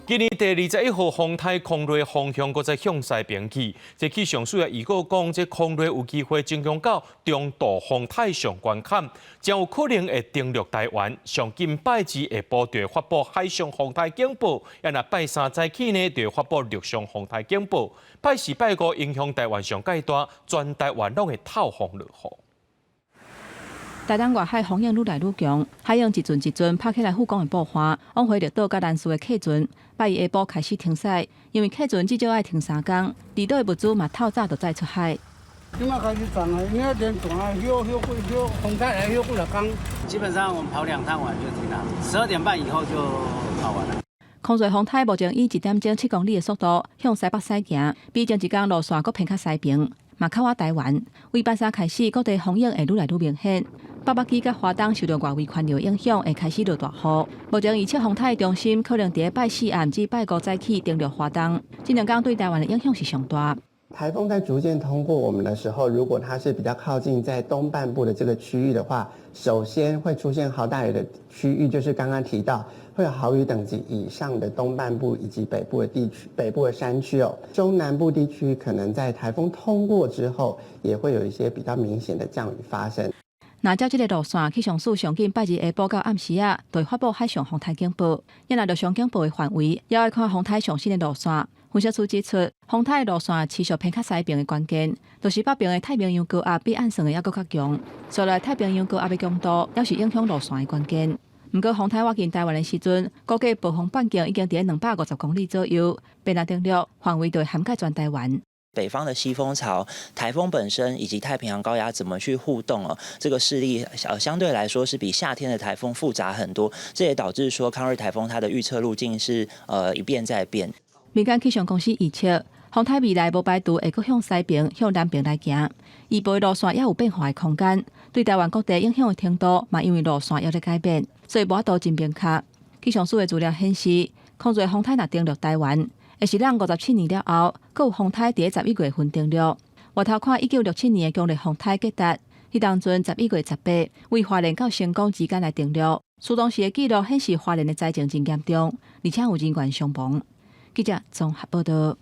今年第21號風颱空瑞方向閣再向西邊去，這氣象署也預告講，這空瑞有機會增強到中度風台上懸坎，將有可能會登陸台灣。上緊拜二下晡就會發布海上風台警報，啊若拜三早起呢，就會發布陸上風台警報。拜四、拜五影響台灣上蓋大，全台灣攏會透風落雨。台東外海風湧愈來愈強，海湧一陣一陣拍起來富岡的布花，往回綠島佮蘭嶼的客船，拜一下晡開始停駛，因為客船至少愛停3工，離島的物資嘛透早就載出海。這馬開始漲啊，因為連轉休休幾休風台來休幾若工。基本上我們跑兩趟完就停了，12點半以後就跑完了。空瑞風台目前以1點鐘7公里的速度向西北駛行，比前一工路線閣偏較西邊，嘛靠倚台灣。為拜三開始，各地風湧會愈來愈明顯。北北基佮花東受著外圍環流影響，會開始落大雨。目前預測風台的中心可能佇拜四暗至拜五早起登陸花東，這兩工對台灣的影響是上大。颱風在逐漸通過我們的時候，如果它是比較靠近在東半部的這個區域的話，首先會出現豪大雨的區域，就是剛剛提到會有豪雨等級以上的東半部以及北部的地區、北部的山區哦。中南部地區可能在颱風通過之後，也會有一些比較明顯的降雨發生。若照這个路線，氣象署上緊拜二下晡到暗時仔，就會發布海上風台警報。若陸上警報的範圍，也愛看風台上新的路線。分析師指出，風台的路線持續偏較西邊的關鍵，就是北邊的太平洋高壓比按算的猶閣較強。所以太平洋高壓的強度，也是影響路線的關鍵。毋過風台倚近台灣的時陣，估計暴風半徑已經佇250公里左右，變來登陸範圍就會涵蓋全台灣。北方的西風槽、颱風本身以及太平洋高壓怎麼去互動哦？這個勢力相對來說是比夏天的颱風複雜很多，這也導致說康瑞颱風它的預測路徑是一變再變。民間氣象公司預測，風台未來無排除會閣向西邊、向南邊來行，預報路線也有變化的空間，對台灣各地影響的程度嘛，因為路線猶咧改變，所以無法度真明確。氣象署的資料顯示，空瑞風台若登陸台灣，會是咱57年了後，閣有風台佇11月份登陸。回頭看1967年的強烈風台吉達，彼當陣11月18，位花蓮到成功之間來登陸。事當時的記錄顯示，花蓮的災情真嚴重，而且有人員傷亡。記者綜合報道。